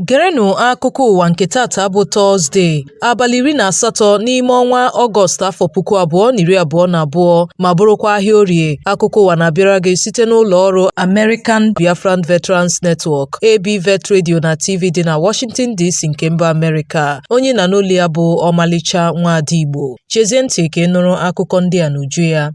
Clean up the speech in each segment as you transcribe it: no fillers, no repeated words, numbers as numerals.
Gerenụ akụkọ ụwa nke tata bụ Tọzdee, abalị 18 n'ime ọnwa Ọgọst afọ 2022 ma bụrụkwa ahịa Orie. Akụkọ ụwa na-abịara gị site n'ụlọ ọrụ American Biafran Veterans Network, ABVET Radio na TV dị na Washington DC nke mba Amerịka. Onye na n'olu ya bụ Ọmalịcha Nwaada Igbo. Chezie ntị ka ị nụrụ akụkọ ndị a n'uju ya.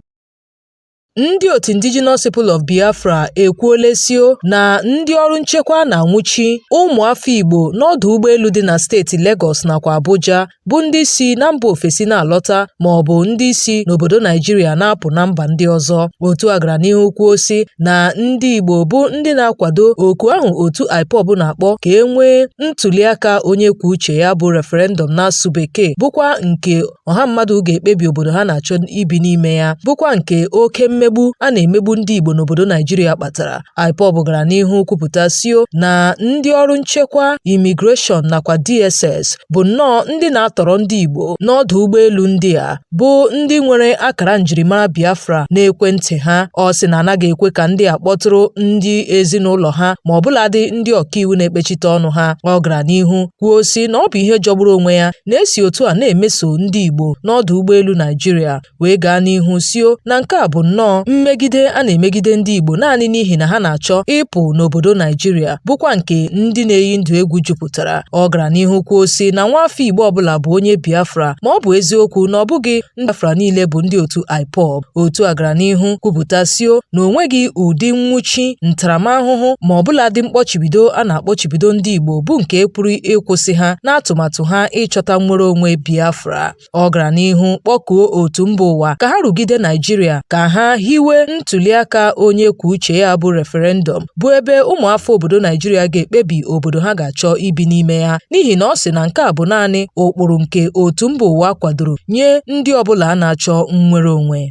Ndị otu Indigenous People of Biafra ekwuola sio na ndị ọrụ nchekwa na-anwụchi ụmụafọ Igbo n'ọdụ ụgbọelu dị na steeti Legọs nakwa Abuja bụ ndị si na mba ofesi na-alọta ma ọ bụ ndị si n'obodo Naijiria na-apụ na mba ndị ọzọ. Otu a gara n'ihu kwuo sị na ndị Igbo bụ ndị na-akwado oku ahụ otu IPOB na-akpọ ka e nwee ntuliaka onye kwuo uche ya bụ referendum n'asụsụ Bekee bụkwa nke ọha mmadụ ga-ekpebi obodo ha na-achọ ibi n'ime ya bụkwa nke oke mmegbu a na-emegbu ndị Igbo n'obodo Naijiria kpatara. IPOB gara n'ihu kwupụta sio na ndị ọrụ nchekwa imigreshọn nakwa DSS bụ nnọọ ndị na-atọrọ ndị Igbo n'ọdụ ụgbọelu ndị a bụ ndị nwere akara njirimara Biafra n'ekwentị ha. Ọ sị na anaghị ekwe ka ndị a kpọtụrụ ndị ezinụlọ ha ma ọbụladị ndị ọkaiwu na-ekpechite ọnụ ha. Ọ gara n'ihu kwuo sị na ọ bụ ihe jọgburu onwe ya na-esi otu a na-emeso ndị Igbo n'ọdụ ụgbọelu Naịjirịa wee gaa n'ihu sio na nke a bụ nnọọ mmegide a na-emegide ndị Igbo naanị n'ihi na ha na-achọ ịpụ n'obodo Naịjirịa bụkwa nke ndị na-eyi ndụ egwu jupụtara. Ọ gara n'ihu kwuo sị na nwaafọ Igbo ọbụla bụ onye Biafra ma ọ bụ eziokwu na ọ bụghị ndị Biafra niile bụ ndị otu IPOB. Otu a gara n'ihu kwupụta sio na o nweghị ụdị nwụchi, ntaramahụhụ ma ọbụladị mkpọchibido a na-akpọchibido ndị Igbo bụ nke pụrụ ịkwụsị ha n'atụmatụ ha ịchọta nnwere onwe Biafra. Ọ gara n'ihu kpọkuo otu mba ụwa ka ha rụgide Naijiria ka ha hiwe ntuliaka onye kwuo uche ya bụ referendum bụ ebe ụmụafọ obodo Naijiria ga-ekpebi obodo ha ga-achọ ibi n'ime ya n'ihi na ọ sị na nke a bụ naanị ụkpụrụ nke otu mba ụwa kwadoro nye ndị ọbụla na-achọ nnwere onwe.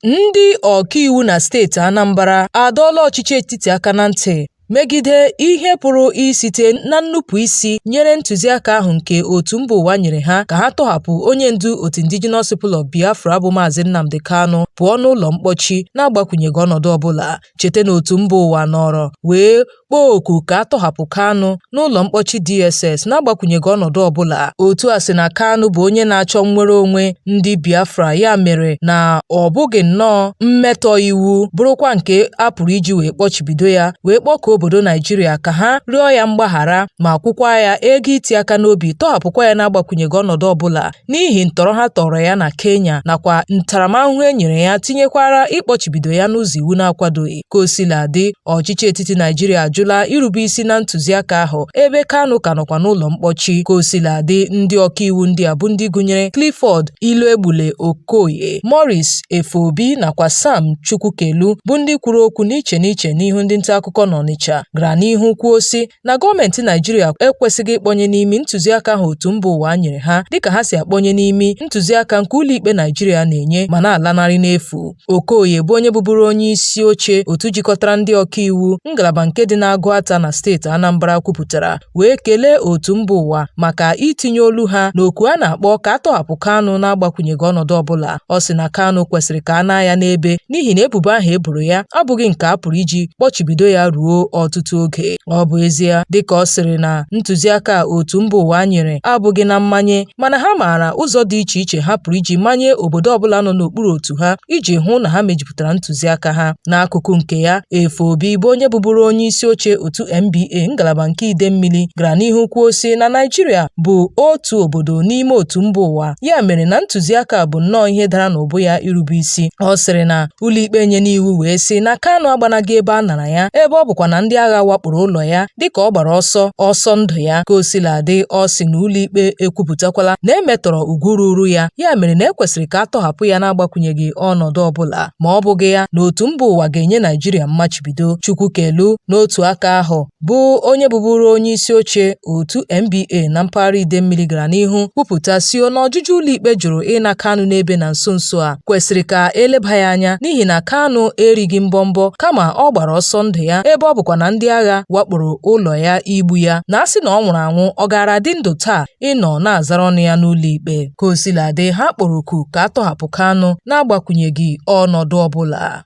Ndị ọkaiwu na steeti Anambra adọọla ọchịchị etiti aka na ntị megide ihe pụrụ isite na nnupụisi nyere ntụziaka ahụ nke otu mba ụwa nyere ha ka ha tọhapụ onye ndu otu Indigenous People of Biafra bụ Maazị Nnamdi Kanu pụọ n'ụlọ mkpọchi n'agbakwunyeghị ọnọdụ ọbụla. Cheta na otu mba ụwa nọrọ wee kpọọ oku ka a tọhapụ Kanu n'ụlọ mkpọchi DSS n'agbakwunyeghị ọnọdụ ọbụla. Otu a sị na Kanu bụ onye na-achọ nnwere onwe ndị Biafra ya mere na ọ bụghị nnọọ mmetọ iwu bụrụkwa nke a pụrụ iji wee kpọchibido ya wee kpọkuo obodo Naijiria ka ha rịọ ya mgbaghara ma kwụkwa ya ego iti aka n'obi tọhapụkwa ya n'agbakwunyeghị ọnọdụ ọbụla n'ihi ntọrọ ha tọrọ ya na Kenya nakwa ntaramahụhụ e nyere ya tinyekwara ịkpọchibido ya n'ụzọ iwu na-akwadoghị. Ka o sila dị, ọchịchị etiti Naijiria ajụla irube isi na ntụziaka ahụ ebe Kanu ka nọkwa n'ụlọ mkpọchi. Ka o sila dị, ndị ọkaiwu ndị a bụ ndị gụnyere Clifford Iloegbule Okoye, Maurice Efobi nakwa Sam Chukwukelu bụ ndị kwuru okwu n'iche n'iche n'ihu ndị nta akụkọ n'Ọnịcha gara n'ihu kwuo sị na gọọmenti Naijiria ekwesịghị ịkpọnye n'imi ntụziaka ahụ otu mba ụwa nyere ha dịka ha si akpọnye n'imi ntụziaka nke ụlọikpe Naijiria na-enye ma na-alanarị n'efu. Okoye bụ onye bụburu onye isi oche otu jikọtara ndị ọkaiwu ngalaba nke dị n'Agụata na steeti Anambra kwupụtara wee kelee otu mba ụwa maka itinye olu ha n'oku a na-akpọ ka a tọhapụ Kanu n'agbakwunyeghị ọnọdụ ọbụla. Ọ sị na Kanu kwesịrị ka a naa ya n'ebe n'ihi na ebubo ahụ e boro ya abụghị nke a pụrụ iji kpọchibido ya ruo ọtụtụ oge. Ọ bụ ezie dịka ọ sịrị na ntụziaka otu mba ụwa nyere abụghị na mmanye mana ha maara ụzọ dị iche iche ha pụrụ iji manye obodo ọbụla nọ n'okpuru otu ha iji hụ na ha mejupụtara ntụziaka ha. N'akụkụ nke ya, Efobi bụ onye bụburu onye isi oche otu NBA ngalaba nke Idemmili gara n'ihu kwuo sị na Naịjirịa bụ otu obodo n'ime otu mba ụwa ya mere na ntụziaka bụ nnọọ ihe dara n'ubu ya irube isi. Ọ sịrị na ụlọikpe enyena iwu wee sị na Kanu agbanaghị ebe a nara ya ebe ọ bụkwa na ndị agha wakporo ụlọ ya dịka ọ gbara ọsọ ọsọ ndụ ya. Ka o sila dị, ọ sị na ụlọikpe ekwupụtakwala na e metọrọ ugwu ruru ya, ya mere na e kwesịrị ka a tọhapụ ya n'agbakwunyeghị ọnọdụ ọbụla, ma ọ bụghị ya na otu mba ụwa ga-enye Naijiria mmachibido. Chukwukelu n'otu aka ahụ bụ onye bụburu onye isi oche otu NBA na mpaghara Idemmili gara n'ihu kwupụta sio na ọjụjụ ụlọikpe jụrụ ịna Kanu n'ebe na nso nso a kwesịrị ka eleba ya anya n'ihi na Kanu erighị mbọmbọ kama ọ gbara ọsọ ndụ ya ebe ọ bụkwa na ndị agha wakporo ụlọ ya igbu ya na a sị na ọ nwụrụ anwụ ọ gaara adị ndụ taa ịnọ na-azara ọnụ ya n'ụlọ ikpe. Ka o sila dị, ha kpọrọ oku ka a tọhapụ Kanu n'agbakwunyeghị ọnọdụ ọbụla.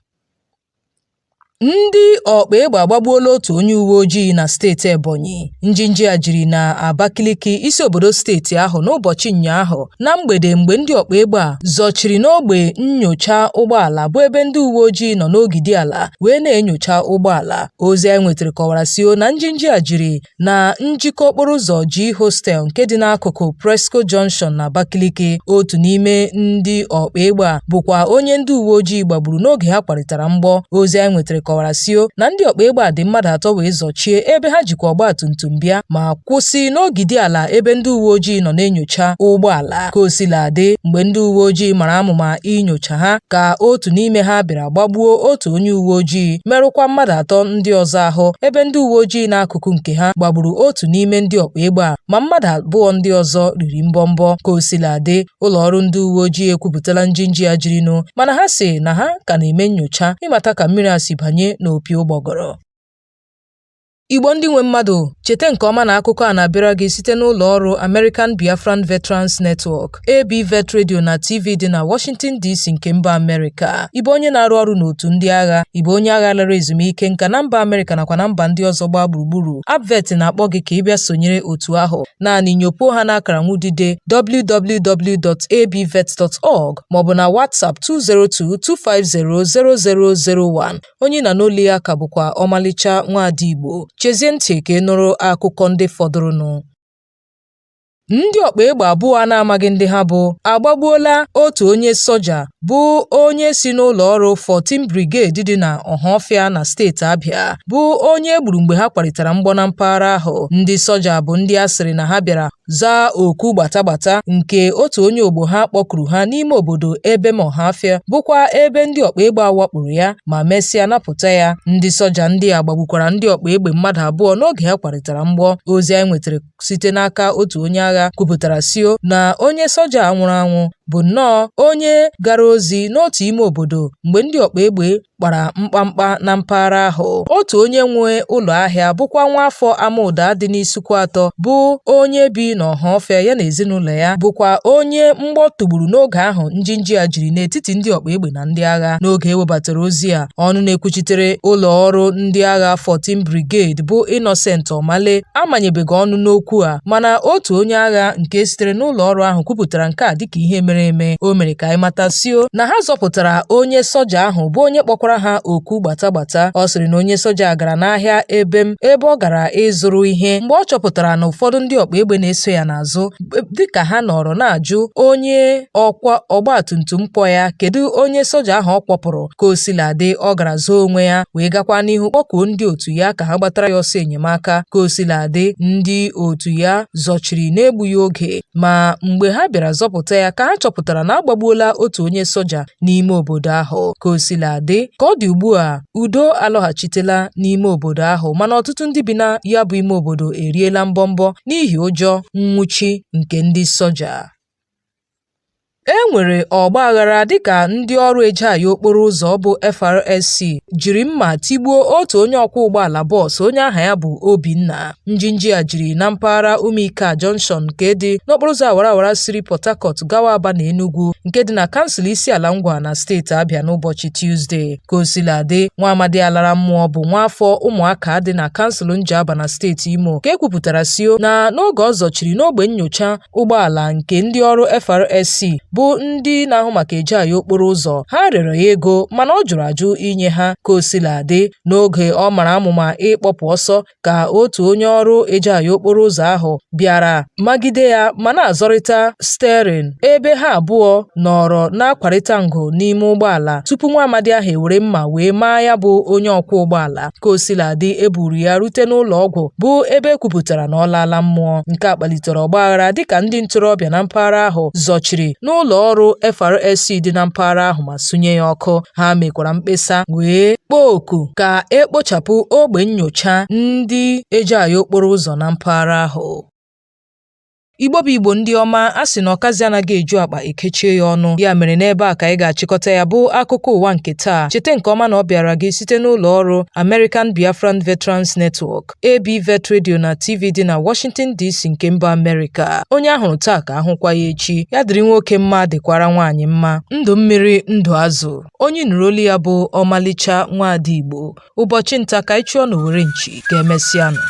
Ndị ọkpa egbe agbagbuola otu onye uwe ojii na steeti Ebonyi. Njinji a jiri na Abakaliki, isi obodo steeti ahụ n'ụbọchị ụnyaahụ na mgbede mgbe ndị ọkpa egbe a zọchiri n'ogbe nnyocha ụgbọala bụ ebe ndị uwe ojii nọ n'ogidi ala wee na-enyocha ụgbọala. Ozi anyị nwetara kọwara sio na njinji a jiri na njikọ okporo ụzọ G Hostel nke dị n'akụkụ Presco Junction na Abakaliki. Otu n'ime ndị ọkpa egbe a bụkwa onye ndị uwe ojii gbagburu n'oge ha kwarịtara mgbọ. Ozi anyị nwetara kọwara sio na ndị ọkpa egbe a dị mmadụ atọ wee zọchie ebe ha jikwa ọgba tum tum bịa ma kwụsị n'ogidi ala ebe ndị uwe ojii nọ na-enyocha ụgbọala. Ka o sila dị, mgbe ndị uwe ojii mara amụma inyocha ha ka otu n'ime ha bịara gbagbuo otu onye uwe ojii, merụkwa mmadụ atọ ndị ọzọ ahụ, ebe ndị uwe ojii n'akụkụ nke ha gbagburu otu n'ime ndị ọkpa egbe a ma mmadụ abụọ ndị ọzọ riri mbọmbọ. Ka o sila dị, ụlọ ọrụ ndị uwe ojii ekwupụtala njinji a jirinụ, mana ha sị na ha ka na-eme nnyocha ịmata ka mmiri a si banye n'opi ụgbọgọrọ. Igbo ndị nwe mmadụ, cheta nke ọma na akụkọ a na-abịara gị site n'ụlọ ọrụ American Biafran Veterans Network, ABVET Radio na TV dị na Washington DC nke mba Amerịka. Ị bụ onye na-arụ ọrụ n'otu ndị agha, ị bụ onye agha lara ezumike nka na mba Amerịka nakwa na mba ndị ọzọ gbaa gburugburu, ABVET na-akpọ gị ka ị bịa sonyere otu ahụ. Naanị nyopuo ha n'akara nwudide www.abvet.org maọbụ na WhatsApp 202 250 0001. Onye ị na-anụ olu ya ka bụkwa ọmalịcha nwaada Igbo. Chezie ntị ka ị nụrụ akụkọ ndị fọdụrụnụ. Ndị ọkpa egbe abụọ a na-amaghị ndị ha bụ agbagbuola otu onye soja bụ onye si n'ụlọ ọrụ 14 Brigade dị na Ọhafịa na steeti Abịa bụ onye e gburu mgbe ha kwarịtara mgbọ na mpaghara ahụ. Ndị soja bụ ndị a sịrị na ha bịara zaa oku gbatagbata nke otu onye ogbo ha kpọkuru ha n'ime obodo Ebem Ọhafịa bụkwa ebe ndị ọkpa egbe a wakporo ya ma mesịa napụta ya. Ndị soja ndị a gbagbukwara ndị ọkpa egbe mmadụ abụọ n'oge ha kwarịtara mgbọ. Ozi anyị nwetara site n'aka otu onye agha kwupụtara sio na onye soja a nwụrụ anwụ bụ nnọọ onye gara ozi n'otu ime obodo mgbe ndị ọkpa egbe kpara mkpamkpa na mpaghara ahụ. Otu onye nwe ụlọ ahịa bụkwa nwa afọ Amụda dị n'Isuikwuato bụ onye bi n'Ọhafịa ya na ezinụlọ ya bụkwa onye mgbọ tụgburu n'oge ahụ njinji a jiri n'etiti ndị ọkpa egbe na ndị agha. N'oge e webatara ozi a, ọnụ na-ekwuchitere ụlọ ọrụ ndị agha 14 Brigade bụ Innocent Omale amanyebeghị ọnụ n'okwu a, mana otu onye agha nke sitere n'ụlọ ọrụ ahụ kwupụtara nke a dịka ihe mere eme. O mere ka anyị mata sio na ha zọpụtara onye soja ahụ bụ onye kpọkwara ha oku gbata gbata. Ọ sịrị na onye soja gara n'ahịa Ebem ebe ọ gara ịzụrụ ihe mgbe ọ chọpụtara na ụfọdụ ndị ọkpa egbe na-eso ya n'azụ dịka ha nọrọ na-ajụ onye ọkwọ ọgbatumtum kwọ ya kedu onye soja ahụ ọ kwọpụrụ. Ka o sila dị, ọ gara zoo onwe ya wee gakwa n'ihu kpọkuo ndị otu ya ka ha gbatara ya ọsọ enyemaka. Ka o sila dị, ndị otu ya zọchiri n'egbughị oge, ma mgbe ha bịara zọpụta ya ka ha chọpụtara na a gbagbuola otu onye soja n'ime obodo ahụ. Ka o sila dị, ka ọ dị ugbu a, udo alọghachitela n'ime obodo ahụ, mana ọtụtụ ndị bi na ya bụ ime obodo eriela mbọmbọ n'ihi ụjọ nnwụchi nke ndị soja. E nwere ọgba aghara dịka ndị ọrụ ejeaya okporo ụzọ bụ FRSC jiri mma tigbuo otu onye ọkwọ ụgbọala bọọsụ onye aha ya bụ Obinna. Njinji a jiri na mpaghara Ụmụike Junction nke dị n'okporoụzọ awara awara siri Port Harcourt gawa Aba na Enugu nke dị na kansụl Isiala Ngwa na steeti Abịa n'ụbọchị Tuzdee. Ka o sila dị, nwa amadi a lara mmụọ bụ nwaafọ Ụmụaka dị na kansụl Njaba na steeti Imo ka e kwupụtara sio na n'oge ọ zọchiri n'ogbe nnyocha ụgbọala nke ndị ọrụ FRSC bụ ndị na-ahụ maka ejeaya okporo ụzọ, ha rịọrọ ya ego mana ọ jụrụ ajụ inye ha. Ka o sila dị, n'oge ọ mara amụma ịkpọpụ ọsọ ka otu onye ọrụ ejeaya okporo ụzọ ahụ bịara magide ya ma na-azọrịta steering ebe ha abụọ nọrọ na-akwarịta ngụ n'ime ụgbọala tupu nwa amadi ahụ ewere mma wee maa ya bụ onye ọkwọ ụgbọala. Ka o sila dị, e buru ya rute n'ụlọ ọgwụ bụ ebe e kwupụtara na ọ laala mmụọ. Nke a kpalitere ọgbaghara dịka ndị ntorobịa na mpaghara ahụ zọchiri n'ụlọ ọrụ FRSC dị na mpaghara ahụ ma sunye ya ọkụ. Ha mekwara mkpesa wee kpọọ oku ka e kpochapụ ogbe nnyocha ndị ejeaya okporo ụzọ na mpaghara ahụ. Igbo bụ Igbo ndị ọma, a sị na ọkazị anaghị eju akpa ekechie ya ọnụ. Ya mere n'ebe a ka anyị ga-achịkọta ya bụ akụkọ ụwa nke taa. Cheta nke ọma na ọ bịara gị site n'ụlọ ọrụ American Biafran Veterans Network, ABVET Radio na TV dị na Washington DC nke mba Amerịka. Onye a hụrụ taa ka a hụkwa ya echi. Ya dịrị nwoke mma dịkwara nwaanyị mma. Ndụ mmiri, ndụ azụ. Onye ị nụrụ olu ya bụ Ọmalịcha Nwaada Igbo. Ụbọchị nta ka anyị chụọ n'owere nchi. Ka emesịanụ.